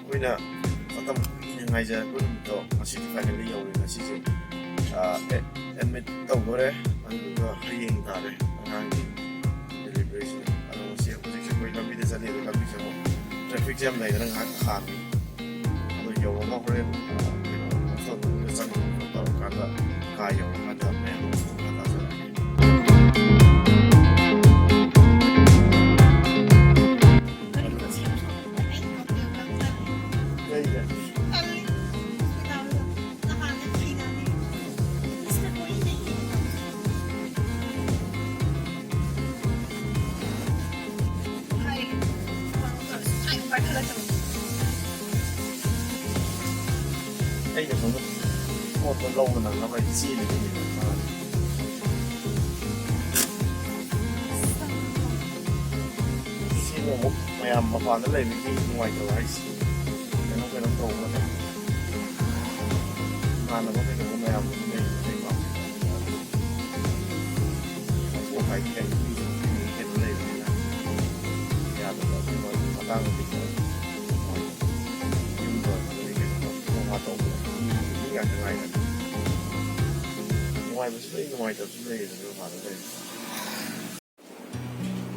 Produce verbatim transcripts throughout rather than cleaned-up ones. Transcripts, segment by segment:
ꯑꯩꯈꯣꯏꯅ ꯃꯇꯝ ꯀꯨꯏꯅ ꯉꯥꯏꯖꯔꯛꯄ ꯅꯨꯃꯤꯠꯇꯣ ꯉꯁꯤꯗꯤ finally ꯌꯧꯔꯦ꯫ ꯉꯁꯤꯁꯦ ꯑꯦꯗꯃꯤꯠ ꯇꯧꯗꯣꯔꯦ, ꯑꯗꯨꯗꯨꯒ ꯍꯌꯦꯡ ꯇꯥꯔꯦ ꯑꯉꯥꯡꯒꯤ ꯗꯦꯂꯤꯚꯔꯤꯁꯤꯅ꯫ ꯑꯗꯣ ꯉꯁꯤ ꯍꯧꯖꯤꯛꯁꯦ ꯑꯩꯈꯣꯏ ꯂꯝꯕꯤꯗ ꯆꯠꯂꯤ, ꯑꯗꯣ ꯂꯝꯕꯤꯁꯦ ꯑꯃꯨꯛ ꯇ꯭ꯔꯥꯐꯤꯛ ꯖꯥꯝ ꯂꯩꯗꯅ ꯉꯥꯏꯍꯥꯛ ꯈꯥꯝꯃꯤ꯫ ꯑꯗꯣ ꯌꯧꯔꯒ ꯍꯣꯔꯦꯟ ꯀꯩꯅꯣ ꯍꯣꯁꯇꯦꯜ ꯃꯅꯨꯡꯗ ꯆꯪꯕ ꯈꯣꯠꯄ ꯇꯧꯔꯀꯥꯟꯗ ꯀꯥ ꯌꯧꯔꯀꯥꯟꯗ ꯃꯌꯥꯝ ꯑꯃ ꯃꯈꯥ ꯇꯥꯖꯔꯛꯑꯒꯦ꯫ ꯑꯩꯅ ꯁꯣꯝꯗ ꯄꯣꯠꯇꯣ ꯂꯧꯕ ꯅꯪꯅꯕ ꯑꯩ ꯆꯦꯜꯂꯤꯅꯦ꯫ ꯁꯤꯅ ꯑꯃꯨꯛ ꯃꯌꯥꯝ ꯃꯄꯥꯟꯗ ꯂꯩꯕꯒꯤ ꯅꯨꯡꯉꯥꯏꯇꯕ ꯍꯥꯏꯁꯦ꯫ ꯀꯩꯅꯣꯝ ꯀꯩꯅꯣꯝ ꯇꯧꯕ ꯃꯇꯝꯗ ꯏꯃꯥꯟꯅꯕ ꯀꯩꯗꯧꯕ ꯃꯌꯥꯝ ꯑꯗꯨꯝ ꯂꯩꯕ ꯂꯩꯕ꯫ ꯑꯗꯨ ꯍꯥꯏꯗꯤ ꯀꯩꯅꯣ ꯂꯩꯕꯅꯤꯅ ꯌꯥꯗꯕ ꯑꯗꯨꯝꯕ ꯃꯇꯥꯡꯗꯗꯤ ꯈꯔ ꯅꯨꯡꯉꯥꯏꯇꯕ꯫ ꯌꯨꯝꯗ ꯑꯣꯏꯔꯒꯗꯤ ꯀꯩꯅꯣ ꯇꯧꯕ ꯇꯧꯕ ꯃꯤ ꯉꯥꯛꯇ ꯉꯥꯏꯔꯦ꯫ ꯅꯨꯡꯉꯥꯏꯕꯁꯨ ꯂꯩ, ꯅꯨꯡꯉꯥꯏꯇꯕꯁꯨ ꯂꯩ꯫ ꯑꯗꯨꯅ ꯃꯄꯥꯟꯗ ꯂꯩꯕ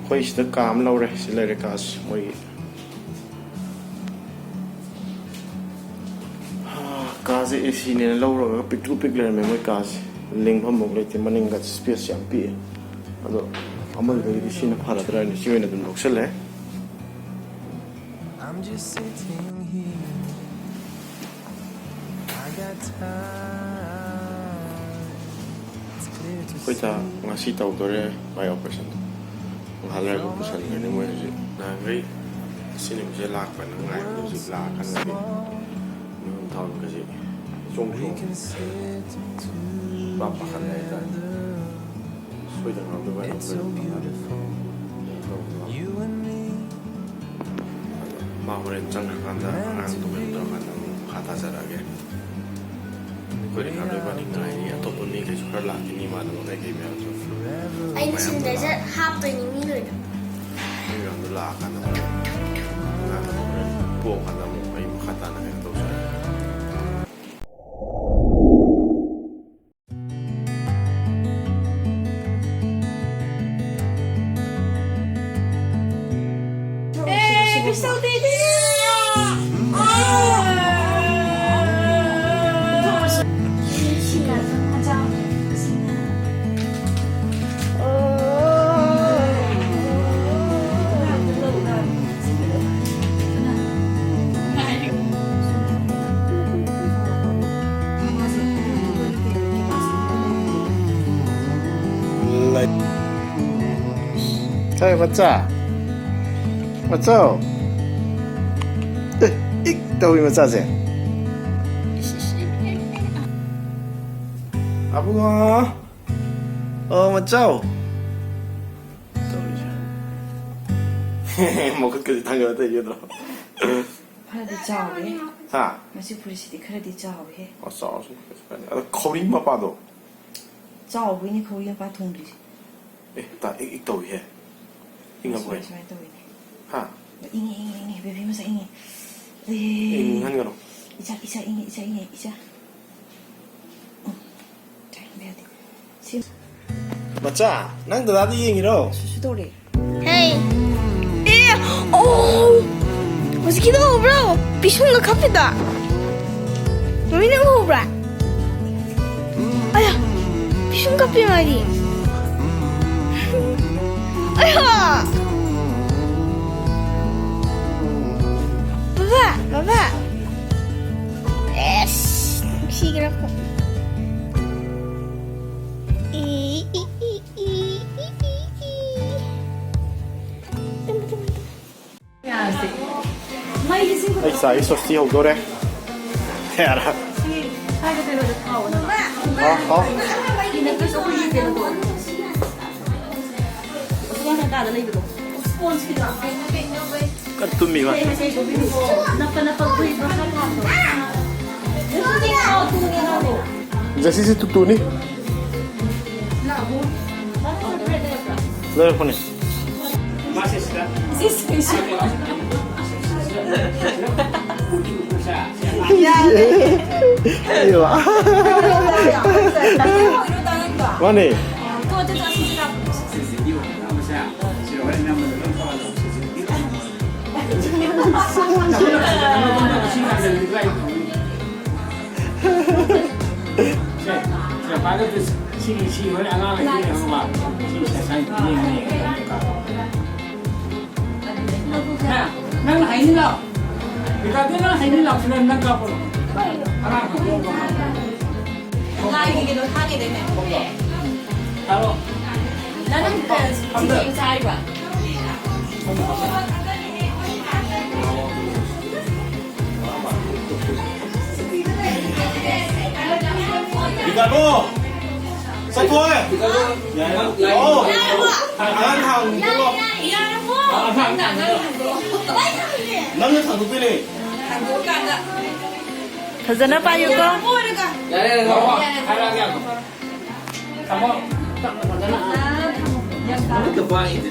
ꯑꯩꯈꯣꯏ ꯁꯤꯗ ꯀꯥ ꯑꯃ ꯂꯧꯔꯦ꯫ ꯁꯤ ꯂꯩꯔꯦ ꯀꯥꯁꯤ ꯃꯣꯏꯒꯤ꯫ ꯍꯥ, ꯀꯥꯁꯦ ꯑꯦ ꯁꯤꯅꯦꯅ ꯂꯧꯔꯒ ꯄꯤꯛꯇ꯭ꯔꯨ ꯄꯤꯛ ꯂꯩꯔꯝꯃꯦ ꯃꯣꯏ ꯀꯥꯁꯦ꯫ ꯂꯦꯡꯐꯝꯐꯥꯎ ꯂꯩꯇꯦ, ꯃꯅꯤꯡꯒ ꯁ꯭ꯄꯦꯁ ꯌꯥꯝ ꯄꯤꯛꯑꯦ꯫ ꯑꯗꯣ ꯑꯃꯗꯨꯗꯒꯤꯗꯤ ꯁꯤꯅ ꯐꯔꯗ꯭ꯔꯥ ꯍꯥꯏꯅ ꯁꯤ ꯑꯣꯏꯅ ꯑꯗꯨꯝ ꯂꯧꯁꯜꯂꯦ꯫ I'm just sitting here. I got time. It's clear to ꯑꯩꯈꯣꯏ ꯗꯥ see. ꯉꯁꯤ ꯇꯧꯗꯣꯔꯦ ꯃꯥꯏ ꯑꯣꯄꯔꯦꯁꯟꯗꯣ꯫ ꯉꯥꯏꯍꯥꯛ ꯂꯩꯔꯒ ꯄꯨꯁꯟꯈ꯭ꯔꯅꯤ ꯃꯣꯏ ꯍꯧꯖꯤꯛ꯫ ꯅꯍꯥꯟꯈꯩ ꯑꯁꯤ ꯅꯨꯃꯤꯠꯁꯦ ꯂꯥꯛꯄꯅ ꯉꯥꯏꯕꯗꯣ ꯍꯧꯖꯤꯛ ꯂꯥꯛꯑꯀꯥꯟꯗꯗꯤ ꯃꯤꯍꯨꯟ ꯊꯥꯍꯨꯟꯒꯁꯦ ꯏꯆꯣꯡ ꯆꯣꯡꯉꯦ꯫ ꯄꯥ ꯄꯥꯈꯠꯂꯦ ꯍꯥꯏꯇꯥꯔꯦ꯫ ꯁꯣꯏꯗꯅ ꯉꯥꯛꯇ ꯚꯥꯏ ꯂꯧꯗꯣꯏꯅꯤ꯫ ꯃꯥ ꯍꯣꯔꯦꯟ ꯆꯪꯈ꯭ꯔꯀꯥꯟꯗ ꯑꯉꯥꯡꯗꯣ ꯀꯩꯅꯣ ꯇꯧꯔꯀꯥꯟꯗ ꯑꯃꯨꯛ ꯃꯈꯥ ꯇꯥꯖꯔꯛꯑꯒꯦ꯫ ꯑꯩꯈꯣꯏ ꯔꯤꯀꯥꯔꯗꯣ ꯏꯕꯥꯅꯤ ꯉꯥꯏꯔꯤ꯫ ꯑꯇꯣꯞꯄ ꯃꯤꯈꯩꯁꯨ ꯈꯔ ꯂꯥꯛꯈꯤꯅꯤ, ꯏꯃꯥꯟꯅꯕ ꯀꯩꯀꯩ ꯃꯌꯥꯝꯁꯨ꯫ ꯑꯩꯅ ꯃꯌꯥꯝ ꯁꯤꯟꯗꯩꯁꯦ ꯂꯥꯛ-, ꯍꯥꯞꯇꯣꯏꯅꯤ ꯃꯤ ꯂꯣꯏꯅ꯫ ꯃꯤ ꯃꯌꯥꯝꯗꯣ ꯂꯥꯛꯑꯀꯥꯟꯗ ꯍꯣꯔꯦꯟ ꯑꯉꯥꯡꯗꯣ ꯍꯣꯔꯦꯟ ꯄꯣꯛꯑꯀꯥꯟꯗ ꯑꯃꯨꯛ ꯑꯩ ꯃꯆꯥ, ꯃꯆꯥꯎ꯫ ꯑꯦ, ꯏꯛ ꯇꯧꯏ ꯃꯆꯥꯁꯦ꯫ ꯑꯕꯨꯡꯉꯣ꯫ ꯑꯣ, ꯃꯆꯥꯎ꯫ ꯃꯈꯨꯠꯀꯁꯦ ꯊꯥꯡꯒꯠꯂ ꯇꯧꯏ ꯅꯠꯇ꯭ꯔꯣ? ꯈꯔꯗꯤ ꯆꯥꯎꯔꯦ꯫ ꯍꯥ? ꯃꯁꯤ ꯐꯨꯔꯤꯠꯁꯤꯗꯤ ꯈꯔꯗꯤ ꯆꯥꯎꯔꯦ꯫ ꯑꯣ, ꯆꯥꯎꯔꯁꯨ ꯀꯩꯁꯨ ꯀꯥꯏꯗꯦ꯫ ꯑꯗꯣ ꯈꯧꯔꯤ ꯃꯄꯥꯗꯣ? ꯆꯥꯎꯕꯩꯅꯦ ꯈꯧꯔꯤ ꯃꯄꯥ ꯊꯣꯡꯗ꯭ꯔꯤꯁꯦ꯫ ꯑꯦ, ꯇꯥ, ꯏꯛ ꯏꯛ ꯇꯧꯏꯍꯦ꯫ ꯏꯪꯉꯕꯣ? ꯁꯨꯃꯥꯏ, ꯁꯨꯃꯥꯏ ꯇꯧꯋꯤꯅꯦ꯫ ꯍꯥ? ꯏꯪꯉꯦ, ꯏꯪꯉꯦ, ꯏꯪꯉꯦ, ꯕꯦꯕꯤ ꯃꯆꯥ ꯏꯪꯉꯦ꯫ ꯑꯦ꯫ ꯏꯪꯍꯟꯒꯅꯨ꯫ ꯏꯆꯥ, ꯏꯆꯥ ꯏꯪꯉꯦ, ꯏꯆꯥ ꯏꯪꯉꯦ, ꯏꯆꯥ꯫ ꯎꯝ꯫ ꯆꯥꯏꯕ ꯌꯥꯗꯦ꯫ ꯁꯤ ꯃꯆꯥ, ꯅꯪ ꯗꯗꯥꯗ ꯌꯦꯡꯉꯤꯔꯣ? ꯁꯨꯁꯨ ꯇꯧꯔꯦ꯫ ꯍꯦ꯫ ꯑꯦ, ꯑꯣ! ꯍꯧꯖꯤꯛꯀꯤꯗꯣ ꯎꯕ꯭ꯔꯣ? ꯄꯤꯁꯨꯝꯒ ꯈꯞꯄꯤꯗꯣ꯫ ꯃꯃꯤ ꯅꯪ ꯎꯕ꯭ꯔꯥ? ꯑꯌꯥ! ꯄꯤꯁꯨꯝ ꯀꯛꯄꯤ ꯃꯥꯗꯤ꯫ ꯑꯌꯥ! ꯕꯕꯥ, ꯕꯕꯥ꯫ ꯑꯦꯁ! ꯅꯨꯡꯁꯤꯈ꯭ꯔꯕ꯫ ꯏ, ꯏ, ꯏ, ꯏ, ꯏ, ꯏ, ꯏ꯫ ꯇꯨꯝꯃꯨ, ꯇꯨꯝꯃꯨ, ꯇꯨꯝꯃꯨ꯫ ꯑꯩ ꯆꯥꯒꯤ ꯁꯣꯁꯇꯤ ꯍꯧꯗꯣꯔꯦ꯫ ꯌꯥꯔꯦ꯫ ꯍꯥꯎ, ꯍꯥꯎ꯫ ꯀꯟꯅ ꯇꯨꯝꯃꯤ ꯃꯥ꯫ ꯖꯦꯁꯤꯁꯤ ꯇꯨꯇꯨꯅꯤ꯫ ꯂꯩꯔꯛꯄꯅꯤ꯫ ꯃꯥꯅꯦ꯫ ꯁꯤꯒꯤ ꯁꯤ ꯍꯣꯔꯦꯟ ꯑꯉꯥꯡ ꯂꯩꯕ ꯌꯦꯡꯉꯣꯕ꯫ ꯁꯤ ꯁꯦꯁꯟ ꯌꯦꯡꯉꯦ꯫ ꯅꯪ, ꯅꯪ ꯍꯩꯅꯤ ꯂꯥꯎ꯫ ꯔꯤꯀꯥꯔꯗꯣ, ꯅꯪ ꯍꯩꯅꯤ ꯂꯥꯎ꯫ ꯅꯪ ꯀꯥꯞꯄꯣ꯫ ꯑꯉꯥꯡ ꯀꯩꯅꯣ ꯊꯥꯒꯦꯗꯅꯦ꯫ ꯊꯥꯔꯣ꯫ ꯅꯪ, ꯅꯪ ꯆꯤꯆꯦ ꯆꯥꯔꯤꯕ? ꯔꯤꯀꯥꯔꯗꯣ! ꯆꯠꯊꯣꯛꯑꯦ! ꯌꯥꯔꯦ꯫ ꯂꯥꯛꯑꯣ! ꯑꯉꯥꯡ ꯊꯥꯡ ꯆꯠꯂꯣ! ꯅꯪꯅ ꯊꯥꯡꯗꯣꯛꯇꯣꯏꯅꯦ! ꯐꯖꯅ ꯄꯥꯏꯌꯨꯀꯣ꯫ ꯌꯥꯔꯦ, ꯌꯥꯔꯦ, ꯂꯥꯛꯑꯣ꯫ ꯍꯥꯏꯔꯛꯑꯒꯦ ꯌꯥꯝ꯫ ꯊꯝꯃꯣ꯫ ꯐꯖꯅ꯫ Look at Brian.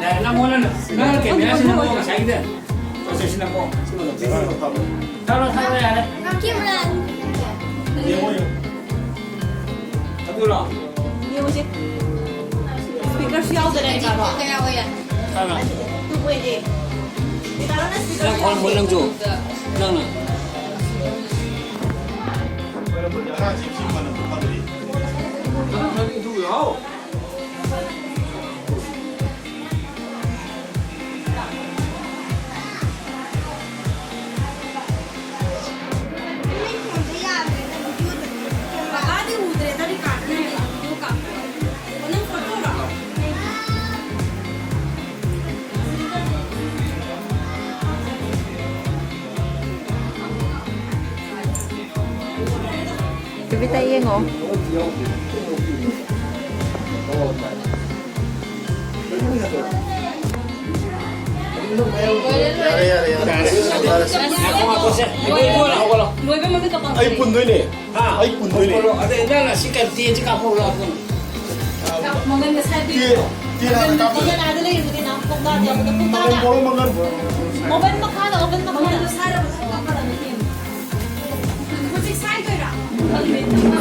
ꯌꯥꯔꯦ, ꯅꯪꯉꯣꯟꯗ ꯅꯪ ꯀꯦꯃꯦꯔꯥꯁꯤ ꯅꯪꯉꯣꯟꯗ ꯉꯁꯥꯏꯒꯤꯗ ꯄ꯭ꯔꯣꯁꯦꯁꯁꯤ ꯅꯪꯉꯣ꯫ ꯊꯥꯔꯣ, ꯊꯥꯔꯣ, ꯌꯥꯔꯦ꯫ ꯌꯦꯡꯉꯣ, ꯌꯦꯡꯉꯣ꯫ ꯑꯗꯨꯔꯣ? ꯌꯦꯡꯉꯨꯁꯦ꯫ ꯁ꯭ꯄꯤꯀꯔꯁꯨ ꯌꯥꯎꯗꯅ ꯀꯩꯀꯥꯗꯣ꯫ ꯀꯌꯥ ꯑꯣꯏꯌꯦ? Two point eight. ꯅꯪ ꯈ꯭ꯋꯥꯏ ꯃꯣꯏ ꯅꯪꯁꯨ꯫ ꯅꯪꯅ꯫ ꯕꯕꯥꯗꯤ ꯎꯗ꯭ꯔꯦꯗ ꯔꯤꯀꯥꯔꯗ ꯅꯪꯒꯤ ꯚꯤꯗꯤꯑꯣ ꯀꯥꯞꯄ꯫ ꯑꯣ, ꯅꯪ ꯐꯣꯇꯣꯔꯣ? ꯕꯤꯇ ꯌꯦꯡꯉꯣ꯫ ꯌꯥꯔꯦ, ꯌꯥꯔꯦ, ꯌꯥꯔꯦ꯫ ꯉꯥꯏꯈꯣ, ꯉꯥꯏꯈꯣ, ꯁꯦ꯫ ꯏꯕꯣ, ꯏꯕꯣ, ꯍꯧꯒꯠꯂꯣ꯫ ꯂꯣꯏꯕ ꯃꯃꯤꯠ ꯀꯞꯄ꯫ ꯑꯩ ꯄꯨꯟꯗꯣꯏꯅꯦ꯫ ꯍꯥ? ꯑꯩ ꯄꯨꯟꯗꯣꯏꯅꯦ꯫ ꯍꯧꯒꯠꯂꯣ꯫ ꯑꯗꯩ ꯅꯪꯅ ꯁꯤ ꯀꯩ ꯇꯦꯟꯁꯤ ꯀꯥꯞꯍꯧꯔꯣ, ꯑꯗꯨꯝ꯫ ꯃꯪꯒꯟ ꯉꯁꯥꯏ ꯇꯦ-, ꯇꯦꯟ ꯍꯥꯟꯅ ꯀꯥꯞꯄꯣ꯫ ꯃꯪꯒꯟ ꯑꯥꯗ ꯂꯩꯔꯤꯗꯨꯗꯤ ꯅꯪ ꯀꯣꯛꯇꯥꯗ ꯌꯥꯎꯕꯗ ꯄꯨꯡ ꯃꯪꯒꯟ ꯇꯔꯥ꯫ ꯄꯣꯔꯣ, ꯃꯪꯒꯟ ꯄꯣꯔꯣ꯫ ꯑꯣꯚꯟ ꯃꯈꯥꯗ, ꯑꯣꯚꯟ ꯃꯈꯥꯗ꯫ ꯃꯪꯒꯟꯗꯣ ꯁꯥꯏꯔꯕ ꯊꯣꯛꯂꯛꯄꯗꯅꯦ ꯇꯦꯟ꯫ ꯍꯧꯖꯤꯛ ꯁꯥꯏꯗꯣꯏꯔꯥ?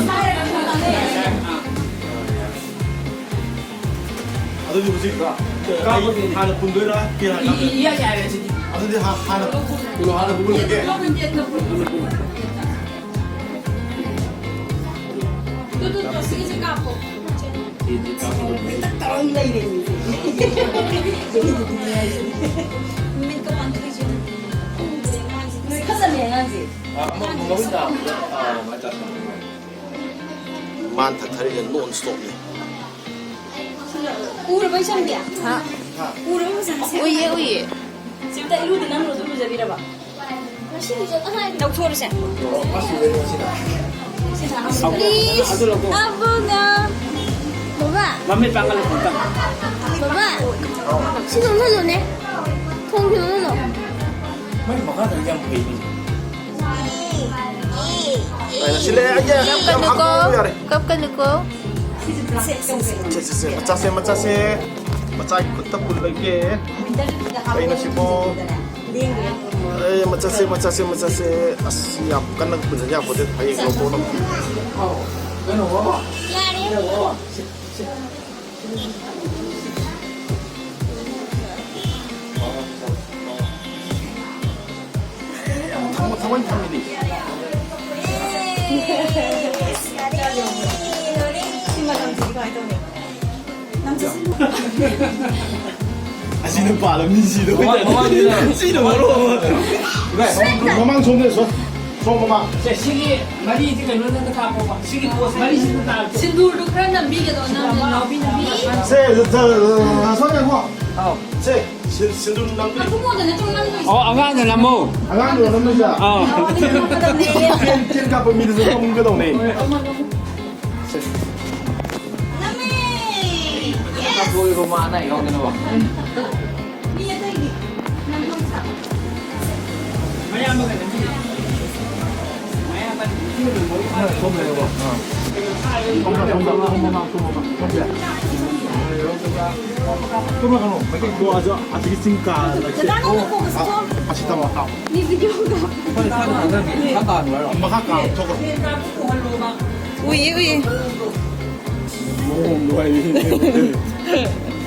ꯁꯥꯏꯔꯒ ꯊꯣꯛꯂꯛꯑꯦ꯫ ꯑꯗꯨꯗꯤ ꯍꯧꯖꯤꯛ ꯀꯥꯞꯄꯗꯤ ꯍꯥꯟꯅ ꯄꯨꯟꯗꯣꯏꯔꯥ? ꯀꯦ ꯍꯥꯟꯅ ꯀꯥꯞꯇꯣꯏꯔꯥ? ꯏꯌꯥ ꯌꯥꯏꯔꯦ ꯁꯤꯗꯤ꯫ ꯑꯗꯨꯗꯤ ꯍꯥ-, ꯍꯥꯟꯅ ꯄꯨꯜꯂꯣ, ꯍꯥꯟꯅ ꯄꯨꯜꯂꯒꯦ꯫ ꯇꯨ, ꯇꯨ, ꯇꯨ, ꯁꯤꯒꯤꯁꯦ ꯀꯥꯞꯄꯣ꯫ ꯇꯛ ꯇꯧꯔ ꯑꯗꯨꯝ ꯂꯩꯔꯦ ꯃꯤꯁꯦ꯫ ꯃꯤꯠꯀ ꯄꯥꯡꯊꯣꯛꯏꯁꯦ꯫ ꯎꯗ꯭ꯔꯦ ꯑꯉꯥꯡꯁꯦ꯫ ꯅꯣꯏ ꯈꯠꯆꯜꯂꯦ ꯑꯉꯥꯡꯁꯦ꯫ ꯃꯥꯅ ꯊꯛꯊꯔꯤꯁꯦ ꯅꯣꯟ ꯁ꯭ꯇꯣꯞꯅꯤ꯫ ꯎꯔꯕ ꯏꯆꯟꯗꯤ? ꯍꯥ? ꯎꯔꯕ ꯐꯖꯅ ꯁꯦꯝꯕ? ꯎꯏꯌꯦ, ꯎꯏꯌꯦ꯫ ꯁꯤꯝꯇ ꯏꯔꯨꯗꯤ ꯅꯪ ꯂꯨꯖ-, ꯂꯨꯖꯕꯤꯔꯕ? ꯉꯁꯤ ꯂꯨꯖ-, ꯉꯁꯥꯏ ꯂꯧꯊꯣꯛꯑꯔꯁꯦ꯫ ꯏꯁ, ꯑꯕꯨꯡꯅ꯫ ꯕꯕꯥ꯫ ꯃꯃꯤꯠ ꯄꯥꯡꯒꯜ ꯑꯝꯇꯪ꯫ ꯕꯕꯥ꯫ ꯁꯤ ꯂꯣꯟꯁꯤꯜꯂꯨꯅꯦ꯫ ꯊꯣꯡꯁꯤ ꯂꯣꯟꯁꯤꯜꯂꯣ꯫ ꯃꯩ ꯃꯈꯥꯗ ꯌꯥꯝ ꯐꯩꯅꯦ꯫ ꯁꯤ ꯂꯩ, ꯑꯩꯒꯤ ꯌꯥꯝ ꯀꯞꯀꯅꯨꯀꯣ꯫ ꯍꯥꯞꯄ ꯌꯥꯔꯦ꯫ ꯀꯞꯀꯅꯨꯀꯣ꯫ ꯁꯦ, ꯁꯦ, ꯁꯦ, ꯃꯆꯥꯁꯦ, ꯃꯆꯥꯁꯦ꯫ ꯃꯆꯥꯒꯤ ꯈꯨꯠꯇ ꯄꯨꯜꯂꯒꯦ꯫ ꯀꯩꯅꯣ ꯁꯤꯕꯣ? ꯑꯦ, ꯃꯆꯥꯁꯦ, ꯃꯆꯥꯁꯦ, ꯃꯆꯥꯁꯦ꯫ ꯑꯁ, ꯌꯥꯝ ꯀꯟꯅ ꯄꯨꯟꯁꯤꯟ ꯌꯥꯄꯣꯠꯇꯦ꯫ ꯍꯌꯦꯡ ꯂꯧꯊꯣꯛꯅꯕ꯫ ꯊꯃꯣꯏ, ꯊꯃꯣꯏ ꯊꯝꯃꯤꯅꯤ꯫ ꯑꯁꯤꯅ ꯄꯥꯜꯂꯝꯅꯤ, ꯁꯤꯗ꯫ ꯃꯃꯥꯡ, ꯃꯃꯥꯡꯒꯤꯗ꯫ ꯁꯤꯅ ꯃꯔꯣꯜ ꯑꯃ꯫ ꯃꯃꯥꯡ ꯁꯣꯝꯗ, ꯁꯣꯝ, ꯁꯣꯝ ꯃꯃꯥꯡ꯫ ꯁꯦ, ꯁꯤꯒꯤ ꯃꯔꯤꯁꯤ ꯀꯩꯅꯣꯗ ꯀꯥꯞꯄꯣꯕ꯫ ꯁꯤꯒꯤ ꯄꯣꯁ ꯃꯔꯤꯁꯤꯗ ꯀꯥꯞꯄꯣ꯫ ꯁꯤꯟꯗꯨꯔꯗꯨ ꯈꯔ ꯅꯝꯕꯤꯒꯗꯣ, ꯅꯝ-, ꯅꯝ-, ꯅꯥꯎꯕꯤ, ꯅꯝꯕꯤ꯫ ꯁꯦ, ꯁꯦ, ꯁꯦ, ꯁꯦ, ꯁꯣꯝꯗ ꯌꯦꯡꯉꯣ꯫ ꯑꯧ꯫ ꯁꯦ, ꯁꯤ-, ꯁꯤꯟꯗꯨꯔ ꯅꯝꯕꯤ꯫ ꯑꯕꯨꯡꯉꯣꯗꯅ ꯁꯨꯝ ꯅꯝꯗꯣꯏꯁꯦ꯫ ꯑꯣ, ꯑꯉꯥꯡꯅ ꯅꯝꯃꯣ꯫ ꯑꯉꯥꯡꯗꯨꯅ ꯅꯝꯗꯣꯏꯁꯦ꯫ ꯑꯧ꯫ ꯅꯥꯎꯕꯤꯅ ꯅꯝꯒꯗꯕꯅꯦ꯫ ꯆꯦꯟ, ꯆꯦꯟ ꯀꯥꯞꯄ ꯃꯤꯗꯨꯁꯨ ꯅꯝꯒꯗꯧꯅꯦ꯫ ꯅꯝꯃꯦ! Yes! ꯀꯥꯞꯊꯣꯛꯑꯦꯀꯣ, ꯃꯥ ꯑꯅꯥ ꯑꯌꯦꯛ ꯌꯥꯎꯗꯅꯕ꯫ ꯃꯤ ꯑꯇꯩꯗꯤ? ꯅꯪ ꯈꯪꯕ꯭ꯔꯥ? ꯃꯌꯥꯝꯕꯒ ꯅꯪꯒꯤ? ꯃꯌꯥꯝꯕ ꯁꯣꯝ ꯂꯩꯔꯦꯀꯣ? ꯑꯥ꯫ ꯁꯣꯝꯗ, ꯁꯣꯝꯗ, ꯁꯣꯝꯗ, ꯁꯣꯝꯗ, ꯁꯣꯝꯗ꯫ ꯁꯣꯝꯗ ꯀꯩꯅꯣ, ꯃꯩꯇꯩ ꯀꯣ, ꯑꯗꯣ ꯑꯁꯤꯒꯤ ꯆꯤꯡ ꯀꯥ ꯂꯩꯁꯦ꯫ ꯗꯗꯥ ꯅꯪ ꯅꯀꯣꯛꯇ ꯁꯤꯊꯣꯛ꯫ ꯑꯁꯤ ꯇꯝꯃꯣ, ꯇꯥꯎ꯫ ꯃꯤ video ꯀꯥꯞ-꯫ ꯃꯈꯥ ꯀꯥ ꯊꯣꯛꯈ꯭ꯔꯣ꯫ ꯎꯏꯌꯦ, ꯎꯏꯌꯦ꯫ ꯃꯑꯣꯡꯗꯣ ꯍꯥꯏꯗꯤ꯫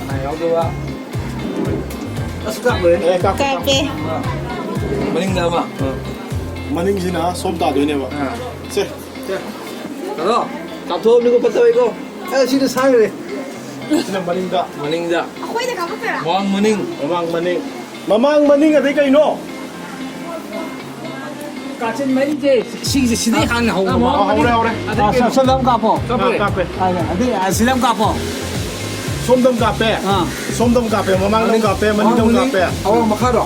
ꯀꯅꯥ ꯌꯥꯎꯗꯕ? ꯑꯁ, ꯀꯥꯞꯄꯦ꯫ ꯑꯦ, ꯀꯥꯞꯄꯦ, ꯀꯥꯞꯄꯦ꯫ ꯀꯥꯞꯄꯦ꯫ ꯃꯅꯤꯡꯗ ꯑꯃ꯫ ꯑꯥ꯫ ꯃꯅꯤꯡꯁꯤꯅ ꯁꯣꯝ ꯇꯥꯗꯣꯏꯅꯦꯕ꯫ ꯑꯥ꯫ ꯁꯦ꯫ ꯁꯦ꯫ ꯀꯩꯅꯣ, ꯀꯥꯞꯊꯣꯛꯑꯕꯅꯤꯀꯣ, ꯐꯠꯇꯕꯩꯀꯣ꯫ ꯑꯦ, ꯁꯤꯗ ꯁꯥꯡꯈ꯭ꯔꯦ꯫ ꯁꯤꯅ ꯃꯅꯤꯡꯗ꯫ ꯃꯅꯤꯡꯗ꯫ ꯑꯩꯈꯣꯏꯗ ꯀꯥꯞꯄꯛꯇꯣꯏꯔꯥ? ꯃꯃꯥꯡ ꯃꯅꯤꯡ꯫ ꯃꯃꯥꯡ ꯃꯅꯤꯡ꯫ ꯃꯃꯥꯡ ꯃꯅꯤꯡ ꯑꯗꯩ ꯀꯩꯅꯣ? ꯀꯥꯆꯤꯟ ꯃꯔꯤꯁꯦ ꯁꯤꯒꯤꯁꯦ ꯁꯤꯗꯩ ꯍꯥꯟꯅ ꯍꯧꯕ꯫ ꯑꯥ, ꯍꯧꯔꯦ, ꯍꯧꯔꯦ꯫ ꯑꯗꯩ ꯑꯥ, ꯀꯩꯅꯣ? ꯁꯣꯝꯗ ꯑꯃ ꯀꯥꯞꯄꯣ꯫ ꯀꯥꯞꯄꯦ꯫ ꯑꯥ, ꯀꯥꯞꯄꯦ꯫ ꯑꯥ, ꯑꯗꯩ, ꯑꯥ, ꯁꯤꯗ ꯑꯃ ꯀꯥꯞꯄꯣ꯫ ꯁꯣꯝꯗ ꯑꯃ ꯀꯥꯞꯄꯦ꯫ ꯑꯥ꯫ ꯁꯣꯝꯗ ꯑꯃ ꯀꯥꯞꯄꯦ, ꯃꯃꯥꯡꯗ ꯑꯃ ꯀꯥꯞꯄꯦ, ꯃꯅꯤꯡꯗ ꯑꯃ ꯀꯥꯞꯄꯦ꯫ ꯑꯋꯥꯡ ꯃꯈꯥꯗꯣ?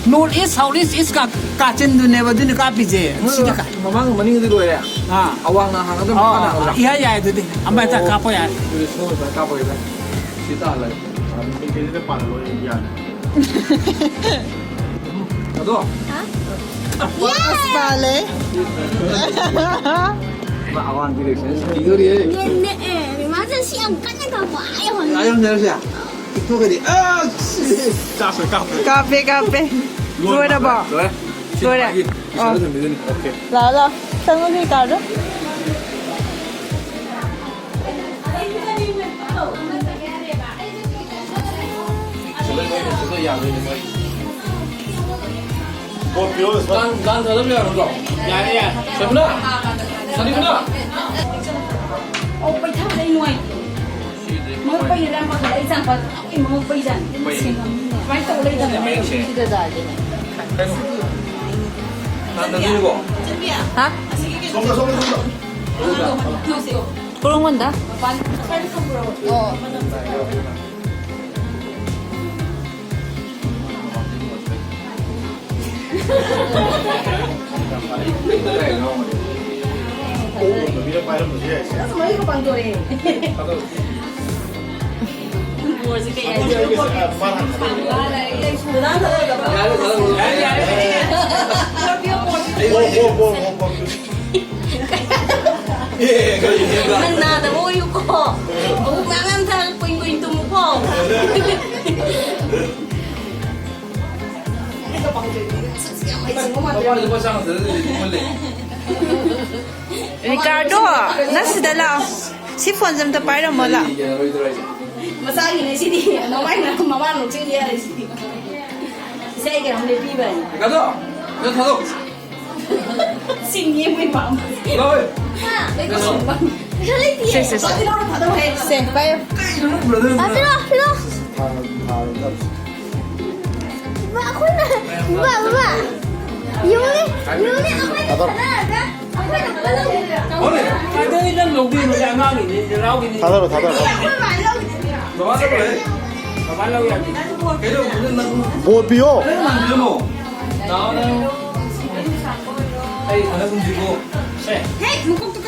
North East, South East, East ꯀꯥ-, ꯀꯥꯆꯤꯟꯗꯨꯅꯦꯕ ꯑꯗꯨꯅ ꯀꯥꯞꯄꯤꯁꯦ꯫ ꯁꯤꯗ ꯀꯥ-, ꯃꯃꯥꯡ ꯃꯅꯤꯡꯗꯤ ꯂꯣꯏꯔꯦ꯫ ꯑꯥ꯫ ꯑꯋꯥꯡꯅ ꯍꯥꯡꯒꯗ꯭ꯔꯥ, ꯑꯥ, ꯃꯈꯥꯅ ꯍꯥꯡꯒꯗ꯭ꯔꯥ? ꯏꯌꯥ ꯌꯥꯏ ꯑꯗꯨꯗꯤ꯫ ꯑꯃ ꯍꯦꯛꯇ ꯑꯣ꯫ ꯀꯥꯞꯄ ꯌꯥꯏ꯫ ꯑꯗꯨꯗꯤ ꯁꯣꯝꯗ ꯀꯥꯞꯄꯒꯦꯗ꯫ ꯁꯤ ꯇꯥꯍꯜꯂꯒꯦ꯫ ꯑꯥ, ꯃꯤꯡꯈꯩꯁꯤꯗ ꯄꯥꯜꯂ ꯂꯣꯏꯔꯦ ꯌꯥꯅꯤ꯫ ꯑꯗꯣ? ꯍꯥ? ꯑꯁ, ꯄꯥꯜꯂꯦ꯫ ꯃꯥ ꯑꯋꯥꯡꯒꯤ reaction ꯁꯤ ꯄꯤꯗꯣꯔꯤꯌꯦ꯫ ꯅꯦ-, ꯅꯦ-, ꯑꯦ, ꯃꯤꯃꯥꯁꯦ ꯁꯤ ꯌꯥꯝ ꯀꯟꯅ ꯀꯥꯞꯄ꯫ ꯑꯥ, ꯌꯧꯍꯟ-, ꯑꯥ, ꯌꯧꯍꯟꯖꯔꯁꯦ꯫ ꯄꯤꯛꯊꯣꯛꯈ꯭ꯔꯗꯤ꯫ ꯑꯁ! ꯀꯥꯞꯄꯦ, ꯀꯥꯞꯄꯦ꯫ ꯀꯥꯞꯄꯦ, ꯀꯥꯞꯄꯦ꯫ ꯂꯣꯏꯔꯦ, ꯂꯣꯏꯔꯕꯣ? ꯂꯣꯏꯔꯦ꯫ ꯁꯤ ꯂꯣꯏꯔꯦ꯫ ꯊꯥꯒꯤ ꯄꯩꯁꯥꯗꯣ ꯑꯣ꯫ ꯊꯝꯕꯤꯗꯣꯏꯅꯤ꯫ ꯑꯣꯀꯦ꯫ ꯂꯥꯛꯑꯣ, ꯂꯥꯛꯑꯣ꯫ ꯆꯪꯉꯣ, ꯅꯣꯏ ꯀꯥꯔꯗꯣ꯫ ꯀꯣꯠ ꯄꯤꯌꯣ, ꯁꯥꯔ꯫ ꯒꯥꯟ, ꯒꯥꯟ ꯊꯥꯗꯕ ꯌꯥꯔꯣꯏꯗ꯭ꯔꯣ? ꯌꯥꯔꯦ, ꯌꯥꯔꯦ꯫ ꯁꯔꯃꯤꯂꯥ! ꯁꯔꯃꯤꯂꯥ! ꯑꯣ, ꯄꯩꯊꯥꯗꯩ ꯅꯨꯡꯉꯥꯏꯇꯦ꯫ ꯃꯉꯛ ꯄꯩꯔꯤꯔꯥ ꯌꯥꯝ ꯄꯥꯈꯠꯂꯦ꯫ ꯑꯩ ꯏꯆꯥꯅꯨꯄꯥ ꯊꯥꯏꯅ ꯃꯉꯛ ꯄꯩꯖꯥꯠꯅꯤ꯫ ꯁꯦꯡꯉꯝꯅꯤꯅꯦ꯫ ꯁꯨꯃꯥꯏꯅ ꯇꯧ ꯂꯩꯗꯅ꯫ ꯃꯌꯦꯛ ꯁꯦꯡꯉꯦ꯫ ꯁꯤꯗ ꯇꯥꯗꯣꯏꯅꯦ꯫ ꯀꯩꯅꯣ? ꯅꯪ ꯅꯪꯁꯤꯕꯣ? ꯍꯥ? ꯁꯣꯝꯗ, ꯁꯣꯝꯗ, ꯁꯣꯝꯗ꯫ ꯀꯣꯔꯣꯡꯕꯟꯗ? ꯃꯄꯥꯟ ꯁ꯭ꯋꯥꯏꯗ ꯊꯝꯕ꯭ꯔꯣ? ꯑꯣ꯫ ꯅꯪ ꯅꯥꯗꯕ ꯑꯣꯏꯌꯨꯀꯣ꯫ ꯑꯃꯨꯛ ꯃꯌꯥꯝ ꯃꯌꯥꯝ ꯊꯥꯔꯒ ꯀꯨꯏꯅ ꯀꯨꯏꯅ ꯇꯨꯝꯃꯨꯀꯣ꯫ ꯔꯤꯀꯥꯔꯗꯣ, ꯅꯪ ꯁꯤꯗ ꯂꯥꯛꯑꯣ꯫ ꯁꯤ ꯐꯣꯟꯁꯦ ꯑꯝꯇ ꯄꯥꯏꯔꯝꯃꯣ ꯂꯥꯛꯑꯣ꯫ ꯃꯆꯥꯒꯤꯅꯦ ꯁꯤꯗꯤ꯫ ꯃꯃꯥꯏꯅ ꯃꯃꯥ ꯅꯣꯛꯆꯤꯡꯒꯦ ꯍꯥꯏꯔꯦ ꯁꯤꯗꯤ꯫ ꯏꯆꯥꯒꯤ ꯀꯩꯅꯣꯝ ꯂꯩꯕꯤꯕꯅꯤ꯫ ꯔꯤꯀꯥꯔꯗꯣ, ꯁꯤꯗ ꯊꯥꯗꯣꯛ꯫ ꯁꯤꯡꯉꯦ ꯃꯣꯏ ꯄꯥꯝꯕ꯫ ꯂꯥꯛꯑꯣ꯫ ꯍꯥ? ꯂꯩꯇꯦ꯫ ꯁꯦ, ꯁꯦ, ꯁꯦ꯫ ꯂꯧꯔ ꯊꯥꯗꯧꯍꯦ꯫ ꯁꯦ, ꯄꯥꯏꯌꯨ꯫ ꯀꯩꯅꯣ ꯅꯪ ꯎꯔꯗꯣꯏꯅꯣ? ꯑꯥ, ꯄꯤꯔꯛꯑꯣ, ꯄꯤꯔꯛꯑꯣ꯫ ꯕꯥ, ꯑꯩꯈꯣꯏꯅ, ꯕꯥ, ꯕꯥ꯫ ꯌꯦꯡꯉꯨꯅꯦ, ꯌꯦꯡꯉꯨꯅꯦ, ꯑꯩꯈꯣꯏꯅ ꯊꯥꯗꯔꯒ, ꯑꯩꯈꯣꯏꯅ ꯊꯥꯗꯔꯒ꯫ ꯍꯣꯏꯅꯦ, ꯀꯩꯗꯧꯔꯤ ꯅꯪ ꯂꯧꯕꯤꯔꯨꯅꯦ, ꯑꯉꯥꯡꯒꯤꯅꯤ, ꯅꯅꯥꯎꯒꯤꯅꯤ꯫ ꯊꯥꯗꯔꯣ, ꯊꯥꯗꯔꯣ꯫ ꯕꯕꯥ ꯂꯧꯔꯦ꯫ ꯕꯕꯥ ꯂꯧ ꯌꯥꯗꯦ꯫ ꯀꯩꯗꯧꯕꯅꯣ ꯅꯪ? ꯕꯣꯔ ꯄꯤꯌꯣ꯫ ꯅꯪ ꯅꯪ ꯅꯪ꯫ ꯂꯥꯛꯑꯣ ꯅꯪ꯫ ꯑꯩ ꯁꯥꯟꯅꯒꯨꯝꯁꯤꯀꯣ꯫ ꯁꯦ꯫ ꯍꯦ, ꯃꯀꯣꯛꯇꯣ